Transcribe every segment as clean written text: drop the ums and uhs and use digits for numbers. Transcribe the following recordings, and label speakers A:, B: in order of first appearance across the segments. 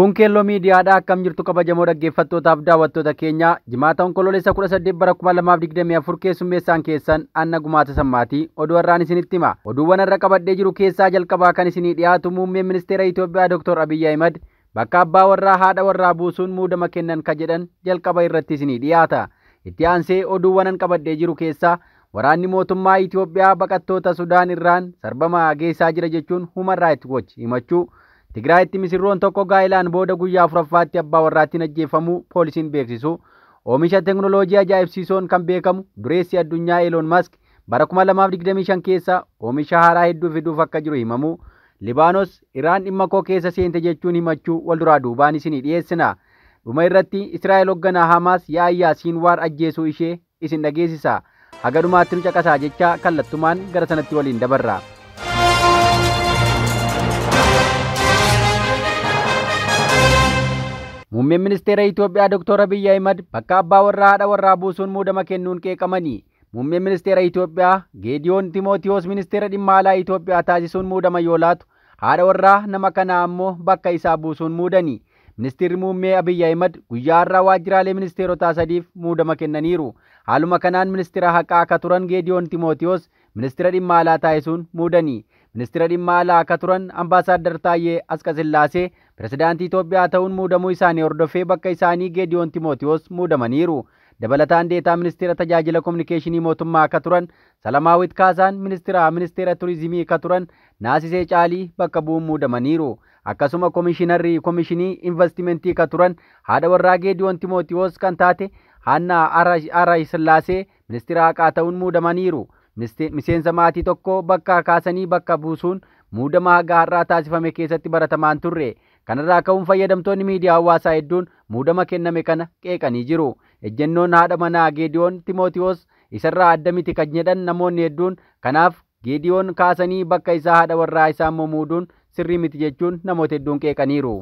A: Kun Keelloo Miidiyaadha. Akkam jirtu kabajamoo dhaggeeffattootaaf daawwattoota keenya. Jimaata Onkoloolessa 18 bara 2024 keessummeessaan keessan Anna Gumaata Sammaatii oduu har'aan isinitti hima. Oduuwwan har'a qabadhee jiru keessaa jalqabaa kan isinii dhiyaatu muummeen ministeera Itoophiyaa Dr. Abiyyi Ahimad bakka abbaa warraa haadha warraa buusuun muudama kennan ka jedhan jalqaba irratti isinii dhiyaata. Itti aansee oduuwwan an qabadhee jiru keessaa waraanni mootummaa Itoophiyaa baqattoota Sudaan irraan sarbama geessaa jira jechuun Human Rights Watch himachuu. Tigraayitti misirroon tokko gaa'ilaan booda guyyaa afuraffaatti abbaa warraattiin ajjeefamuu poolisiin beeksisu. Oomisha teekinooloojii ajaa'ibsiisoon kan beekamu dureessi addunyaa Elon Musk bara 2025 keessa oomisha haaraa hedduu fiduuf akka jiru himamu. Libaanos Iraan dhimma koo keessa seente jechuun himachuu wal duraa duubaan isinii dhiyeessina. Dhuma irratti Israa'el hoogganaa Hamaas Yaayyaa Siinwaar ajjeesuu ishee isin dhageessisa. Haga dhumaatti nu caqasaa jecha kallattumaan gara sanatti waliin dabarra. Muummeen ministeera Itoophiyaa Dr. Abiyyi Ahimad bakka abbaa warraa haadha warraa buusuun muudama kennuun qeeqamanii. Muummeen ministeera Itoophiyaa Geediyoon Timootiyos ministeera dhimma alaa Itoophiyaa taasisuun muudama yoo laatu, haadha warraa nama kanaa ammoo bakka isaa buusuun muudani. Ministeerri muummee Abiyyi Ahimad guyyaa har'aa waajjiraalee ministeerotaa sadiif muudama kennaniiru. Haaluma kanaan ministeera haqaa akka turan Geediyoon Timootiyos ministeera dhimma alaa taasisuun muudani. Ministeera dhimma alaa akka turan Ambaasaadder Taayyee Asqasillaasee pirezidaantii Itoophiyaa ta'uun muudamuu isaanii hordofee bakka isaanii Geediyoon Timootiyos muudamaniiru. Dabalataan deetaa ministeera tajaajila kominikeeshinii mootummaa akka turan Salamaawit Kaasaan ministeera turizimii akka turan Naasisee Caalii bakka bu'uun muudamaniiru. Akkasuma komishinarri komishinii investimentii akka turan haadha warraa Geediyoon Timootiyos kan taate Haannaa Araay Sillaasee ministeera haqaa ta'uun muudamaniiru. Miseensa maatii tokko bakka kaasanii bakka buusuun muudama haga har'aa taasifame keessatti baratamaan turre. Kanarraa ka'uun fayyadamtoonni miidiyaa hawaasaa hedduun muudama kenname kana qeeqanii jiru. Ejjennoon haadha manaa Geediyoon Timootiyos isarraa adda miti kan jedhan namoonni hedduun kanaaf Geediyoon kaasanii bakka isaa haadha warraa isaa immoo muuduun sirrii miti jechuun namoota hedduun qeeqaniiru.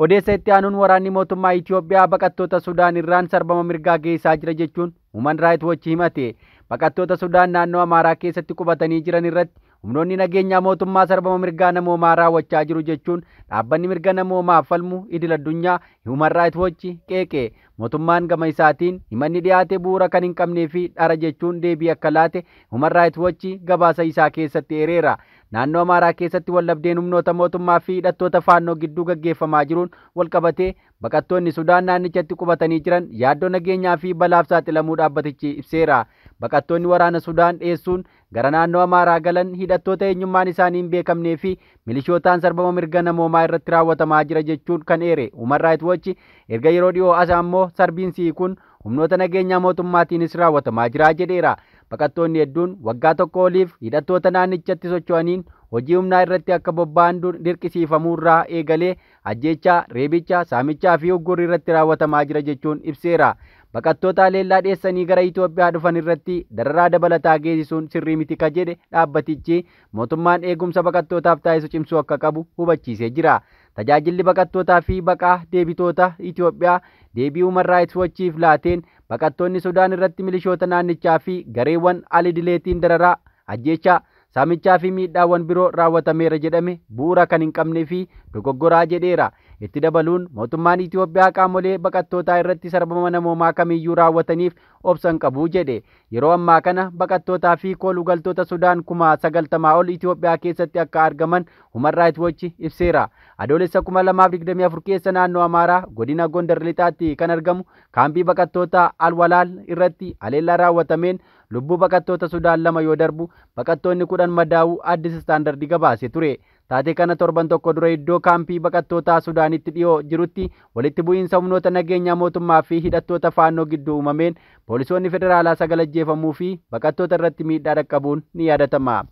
A: Odeessa itti aanuun waraanni mootummaa Itoophiyaa baqattoota Sudaan irraan sarbama mirgaa geessaa jira jechuun Human Rights Watch himate. Baqattoota Sudaan naannoo Amaaraa keessatti qubatanii jiran irratti humnoonni nageenyaa mootummaa sarbama mirgaa namoomaa raawwachaa jiru jechuun dhaabbanni mirga namoomaa falmu idil addunyaa Human Rights Watch qeeqe. Mootummaan gama isaatiin himanni dhiyaate bu'uura kan hin qabnee fi dhara jechuun deebii akka laate Human Rights Watch gabaasa isaa keessatti eereera. Naannoo Amaaraa keessatti wallabdeen humnoota mootummaa fi hidhattoota faannoo gidduu gaggeeffamaa jiruun walqabatee baqattoonni Sudaan naannichatti qubatanii jiran yaaddoo nageenyaa fi balaaf saaxilamuu dhaabbatichi ibseera. Baqattoonni waraana Sudaan dheessuun gara naannoo Amaaraa galan hidhattoota eenyummaan isaanii hin beekamnee fi milishootaan sarbama mirga namoomaa irratti raawwatamaa jira jechuun kan eere Human Rights Watch erga yeroo dhiyoo as ammoo sarbiinsi kun humnoota nageenyaa mootummaatiinis raawwatamaa jira jedheera. Baqattoonni hedduun waggaa tokko oliif hidhattoota naannichatti socho'aniin hojii humnaa irratti akka bobba'an dirqisiifamuurraa eegalee ajjeechaa, reebicha, saamichaa fi uggurri irratti raawwatamaa jira jechuun ibseera. Baqattoota leellaa dheessanii gara Itoophiyaa dhufan irratti dararaa dabalataa geessisuun sirrii miti ka jedhe dhaabbatichi mootummaan eegumsa baqattootaaf taasisu cimsuu akka qabu hubachiisee jira. Tajaajilli baqattootaa fi baqaa deebitoota Itoophiyaa deebii Human Rights Watchiif laateen baqattoonni Sudaan irratti milishoota naannichaa fi gareewwan alidileetiin dararaa, ajjeechaa, saamichaa fi miidhaawwan biroo raawwatameera jedhame bu'uura kan hin qabnee fi dogoggoraa jedheera. Itti dabaluun mootummaan Itoophiyaa qaamolee baqattootaa irratti sarbama namoomaa kamiyyuu raawwataniif obsan qabu jedhe. Yeroo ammaa kana baqattootaa fi koolugaltoota Sudaan 90,000 ol Itoophiyaa keessatti akka argaman Human Rights Watch ibseera. Adoolessa 2024 keessa naannoo Amaaraa godina Gondar Lixaatti kan argamu kaampii baqattoota Alwalaal irratti haleellaa raawwatameen lubbuu baqattoota Sudaan 2 yoo darbu baqattoonni 10 madaa'uu Addis Standard gabaase ture. Taatee kana torban tokko dura iddoo kaampii baqattootaa Sudaanitti dhiyoo jirutti walitti bu'iinsa humnoota nageenyaa mootummaa fi hidhattoota faannoo gidduu uumameen poolisoonni federaalaa 9 ajjeefamuu fi baqattoota irratti miidhaa dhaqqabuun ni yaadatama.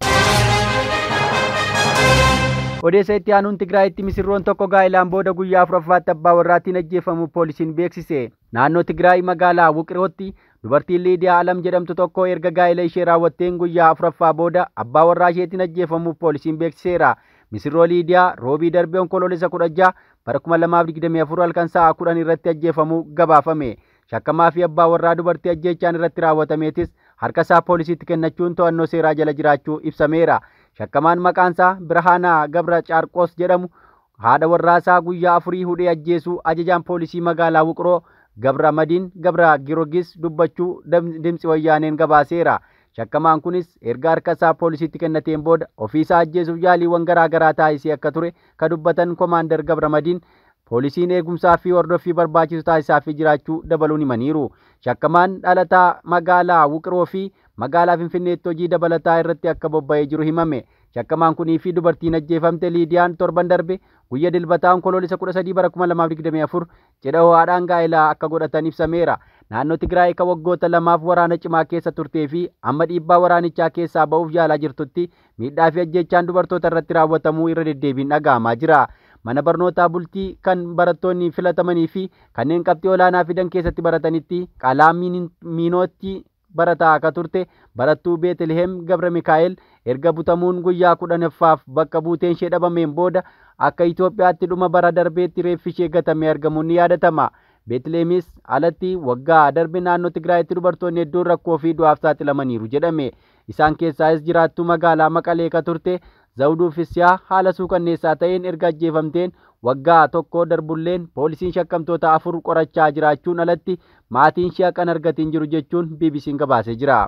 A: Odeessa itti aanuun Tigraayitti misirroon tokko gaa'ilaan booda guyyaa afuraffaatti abbaa warraatiin ajjeefamuu poolisiin beeksise. Naannoo Tigraay magaalaa Wuqirootti dubartiin Liidiyaa Alam jedhamtu tokko erga gaa'ila ishee raawwatteen guyyaa afuraffaa booda abbaa warraa isheetiin ajjeefamuu poolisiin beeksiseera. Misirroo Liidiyaa roobii darbee Onkoloolessa 16 bara 2024 halkan sa'a 10 irratti ajjeefamuu gabaafame. Shakkamaa fi abbaa warraa dubartii ajjeechaan irratti raawwatameetis harka isaa poolisiitti kennachuun to'annoo seeraa jala jiraachuu ibsameera. Shakkamaan maqaansaa Birhaanaa Gabra Caarqoos jedhamu haadha warraasaa guyyaa 4 hudhee ajjeesuu ajajaan poolisii magaalaa Wuqroo Gabra Madiin Gabra Giroogis dubbachuu Dimtsi Wayyaaneen gabaaseera. Shakkamaan kunis erga harka isaa poolisiitti kennateen booda ofiisaa ajjeesuuf yaaliiwwan garaa garaa taasisee akka ture kan dubbatan Komaander Gabra Madiin poolisiin eegumsaa fi hordoffii barbaachisu taasisaafii jiraachuu dabaluun himaniiru. Shakkamaan dhalataa magaalaa Wuqroo fi magaalaa Finfinneetti hojii dabalataa irratti akka bobba'ee jiru himame. Shakkamaan kunii fi dubartiin ajjeefamte Liidiyaan torban darbe guyya dilbataa Onkoloolessa 13 bara 2024 cidha ho'aadhaan gaa'elaa akka godhatan ibsameera. Naannoo Tigraay kan waggoota 2f waraana cimaa keessa turtee fi amma dhiibbaa waraanichaa keessaa ba'uuf yaalaa jirtutti miidhaa fi ajjeechaan dubartoota irratti raawwatamuu irra deddeebiin dhaga'amaa jira. Mana barnootaa bultii kan barattoonni filatamanii fi kanneen qabxii olaanaa fidan keessatti baratanitti qalaa miinootti barataa akka turte barattuu Beetliheem Gabra Mikaa'el erga butamuun guyyaa 10ffaaf bakka buuteen ishee dhabameen booda akka Itoophiyaatti dhuma bara darbeetti reeffi ishee gatamee argamuun ni yaadatama. Beetliheemis alatti waggaa darbe naannoo Tigraayitti dubartoonni hedduun rakkoo fi du'aaf saaxilamaniiru jedhame. Isaan keessaas jiraattuu magaalaa Maqalee ka turte Zawuduu Fissiyaa haala suukanneessaa ta'een erga ajjeefamteen waggaa 1 darbulleen poolisiin shakkamtoota 4 qorachaa jiraachuun alatti maatiin ishee haqan argatiin jiru jechuun BBC'n gabaasee jira.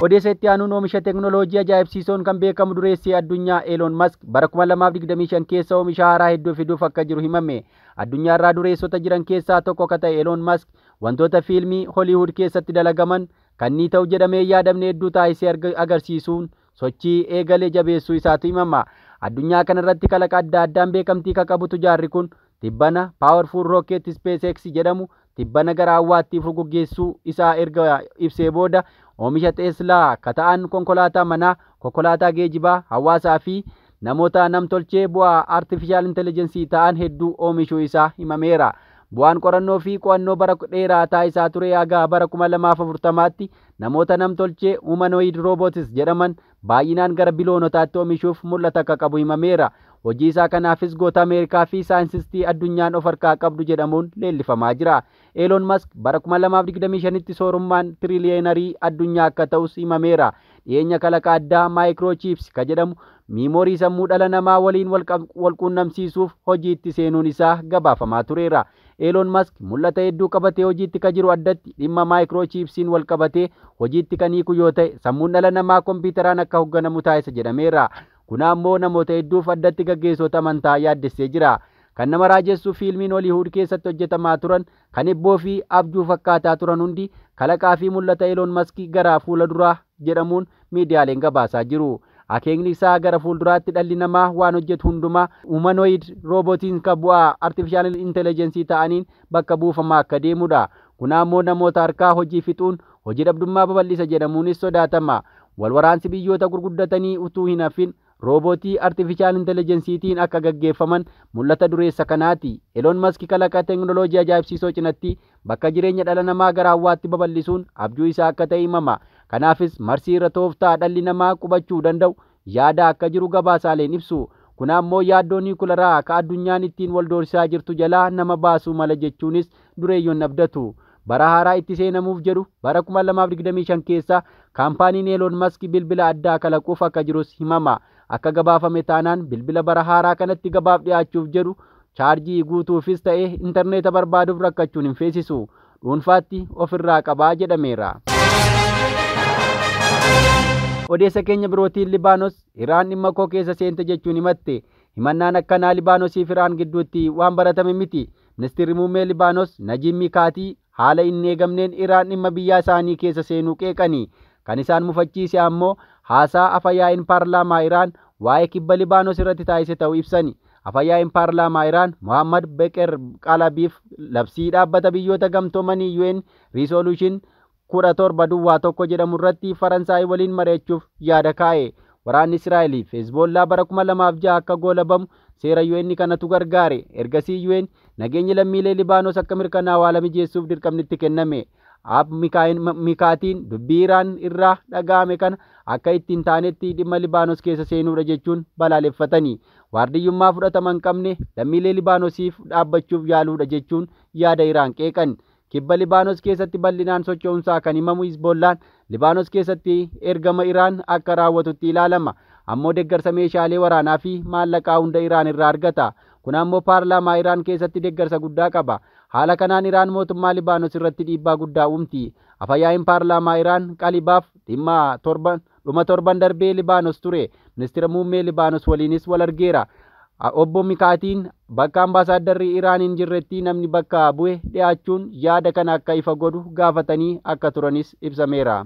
A: Odeessa itti aanuun oomisha teekinooloojii ajaa'ibsiisoon kan beekamu dureessi addunyaa Elon Musk bara 2025 keessa oomisha haaraa hedduu fiduuf akka jiru himame. Addunyaarraa dureessota jiran keessaa tokko akka ta'e Elon Musk wantoota fiilmii Holiiwud keessatti dalagaman kan ni ta'u jedhamee yaadamne hedduu taasisee agarsiisuun sochii eegalee jabeessuu isaatu himama. Addunyaa kanarratti kalaqa adda addaan beekamtii kan qabu tujaarri kun tibbana Powerful Rocket SpaceX jedhamu tibbana gara hawwaatti furguggeessuu isaa erga ibsee booda oomisha Teeslaa ka ta'an konkolaataa manaa, konkolaataa geejibaa, hawaasaa fi namoota namtolchee bu'aa artificial intelligence ta'an hedduu oomishuu isaa himameera. Bu'aan qorannoo fi qo'annoo bara dheeraa taasisaa ture haga bara 2040tti namoota namtolchee humanoid robots jedhaman baay'inaan gara biloonotaatti oomishuuf mul'ata akka qabu himameera. Hojii isaa kanaafis goota Ameerikaa fi saayinsistii addunyaan of harkaa qabdu jedhamuun leellifamaa jira. Elon Musk bara 2025tti soorummaan tiriliyenarii addunyaa akka ta'us himameera. Dhiyeenya kalaqa addaa maayikiroochiips ka jedhamu miimoorii sammuu dhala namaa waliin wal quunnamsiisuuf hojiitti seenuun isaa gabaafamaa tureera. Elon Musk mul'ata hedduu qabatee hojiitti ka jiru addatti dhimma maayikiroochiipsiin wal qabatee hojiitti kan hiiku yoo ta'e sammuun dhala namaa kompiitaraan akka hoogganamu taasisa jedhameera. Kun ammoo namoota hedduuf addatti gaggeessota amantaa yaaddessee jira. Kan nama raajessu fiilmiin Holiiwud keessatti hojjetamaa turan kan hibboo fi abjuu fakkaataa turan hundi kalaqaa fi mul'ata Elon Musk gara fuula duraa jedhamuun miidiyaaleen gabaasaa jiru. Akeekni isaa gara fuulduraatti dhalli namaa waan hojjetu hundumaa humanoid roobootiin kan bu'aa artificial intelligence ta'aniin bakka buufamaa akka deemudha. Kun ammoo namoota harkaa hojii fixuun hojii dhabdummaa babal'isa jedhamuunis sodaatama. Walwaraansi biyyoota gurguddatanii utuu hin hafin roobootii artificial intelligenceetiin akka gaggeeffaman mul'ata dureessa kanaati. Elon Musk kalaqa teekinooloojii ajaa'ibsiisoo cinatti bakka jireenya dhala namaa gara hawwaatti babal'isuun abjuu isaa akka ta'e himama. Kanaafis marsii irra tooftaa dhalli namaa qubachuu danda'u yaada akka jiru gabaasaaleen ibsu. Kun ammoo yaaddoo niikularaa akka addunyaan ittiin wal doorsisaa jirtu jalaa nama baasuu mala jechuunis dureeyyoon abdatu. Bara haaraa itti seenamuuf jedhu bara 2025 keessa kaampaaniin Elon Musk bilbila addaa kalaquuf akka jirus himama. Akka gabaafame taanaan bilbila bara haaraa kanatti gabaaf dhiyaachuuf jedhu chaarjii guutuufis ta'e intarneeta barbaaduuf rakkachuun hin feesisu. Dhuunfaatti ofirraa qabaa jedhameera. Odeessa keenya birootiin Libaanos Iraan dhimma koo keessa seente jechuun himatte. Himannaan akkanaa Libaanosii fi Iraan gidduutti waan baratame miti. Ministeerri muummee Libaanos Najiib Mikaatii haala hin eegamneen Iraan dhimma biyya isaanii keessa seenuu qeeqani. Kan isaan mufachiise ammoo haasaa afayaa'iin paarlaamaa Iraan waa'ee kibba Libaanos irratti taasise ta'uu ibsani. Afayaa'iin paarlaamaa Iraan Mohammad Beqer Qalabiif labsii dhaabbata biyyoota gamtoomanii UN Resolution 17.1 jedhamu irratti Faransaay waliin mari'achuuf yaada kaa'e. Waraanni Israa'elii fi Hezbollaa bara 2006 akka goolabamu seera UN kanatu gargaare. Ergasii UN nageenya lammiilee Libaanos akka mirkanaa'u haala mijeessuuf dirqamni itti kenname. Ab Mikaatiin dubbii Iraan irraa dhaga'ame kana akka ittiin taanetti dhimma Libaanos keessa seenuudha jechuun balaaleffatani. Waardiyyummaa fudhatama hin qabne lammiilee Libaanosiif dhaabbachuuf yaaluudha jechuun yaada Iraan qeeqan. Kibba Libaanos keessatti bal'inaan socho'umsaa kan himamu Hizbollaan Libaanos keessatti ergama Iraan akka raawwatutti ilaalama. Ammoo deeggarsa meeshaalee waraanaa fi maallaqaa hunda Iraan irraa argata. Kun ammoo paarlaamaa Iraan keessatti deeggarsa guddaa qaba. Haala kanaan Iraan mootummaa Libaanos irratti dhiibbaa guddaa uumti. Afayaa'iin paarlaamaa Iraan Qalibaaf dhimma torban dhuma torban darbee Libaanos ture. Ministeera muummee Libaanos waliinis wal argeera. Obbo Mikaatiin bakka ambaasaadarri Iraan hin jirretti namni bakka bu'e dhiyaachuun yaada kana akka ifa godhu gaafatanii akka turanis ibsameera.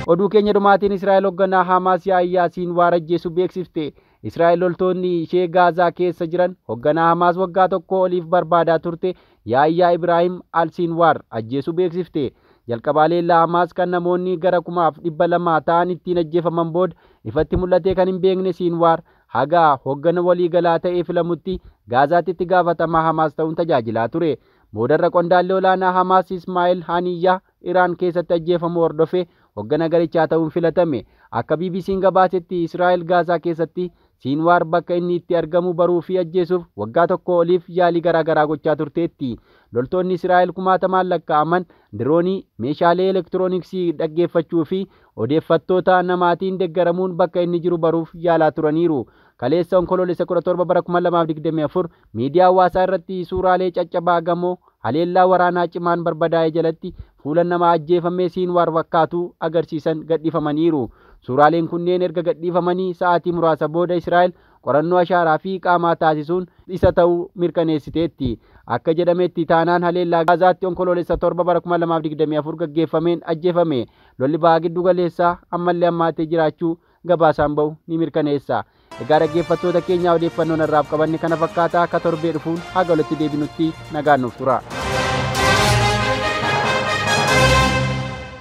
A: Oduu keenya dhumaatiin Israa'el hoogganaa Hamaas Yaayyaa Siinwaar ajjeesuu beeksifte. Israa'el loltoonni ishee Gaazaa keessa jiran hoogganaa Hamaas waggaa tokko oliif barbaadaa turte Yaayyaa Ibraahim Al-Siinwaar ajjeesuu beeksifte. Jalqabaa leellaa Hamaas kan namoonni gara 2,200 ta'an ittiin ajjeefaman booda ifatti mul'atee kan hin beekne Siinwaar haga hooggana waliigalaa ta'ee filamutti Gaazaatti itti gaafatamaa Hamaas ta'uun tajaajilaa ture. Boodarra qondaalli olaanaa Hamaas Ismaa'eel Haniyyaa Iraan keessatti ajjeefamuu hordofee hoggana garichaa ta'uun filatame. Akka BBC'n gabaasetti Israa'el Gaazaa keessatti Siinwaar bakka inni itti argamu baruu fi ajjeesuuf waggaa tokko oliif yaalii garaagaraa gochaa turteetti. Loltoonni Israa'el kumaatamaan lakkaa'aman diroonii, meeshaalee elektirooniksii dhaggeeffachuu fi odeeffattoota namaatiin deeggaramuun bakka inni jiru baruuf yaalaa turaniiru. Kaleessa Onkoloolessa 17 bara 2024 miidiyaa hawaasaa irratti suuraalee caccabaa gamoo haleellaa waraanaa cimaan barbadaa'e jalatti fuula nama ajjeefamee Siinwaar fakkaatu agarsiisan gadhiifamaniiru. Suuraaleen kunneen erga gadhiifamanii sa'aatii muraasa booda Israa'el qorannoo ashaaraa fi qaamaa taasisuun isa ta'uu mirkaneessiteetti. Akka jedhametti taanaan haleellaa Gaazaatti Onkoloolessa 7 bara 2024 gaggeeffameen ajjeefame. Lolli bahaa giddu galeessaa ammallee hammaatee jiraachuu gabaasaan ba'u ni mirkaneessa. Egaa dhaggeeffattoota keenyaa odeeffannoon irraaf qabanne kana fakkaataa akka torbee dhufuun haga walitti deebinutti nagaan nuuf tura.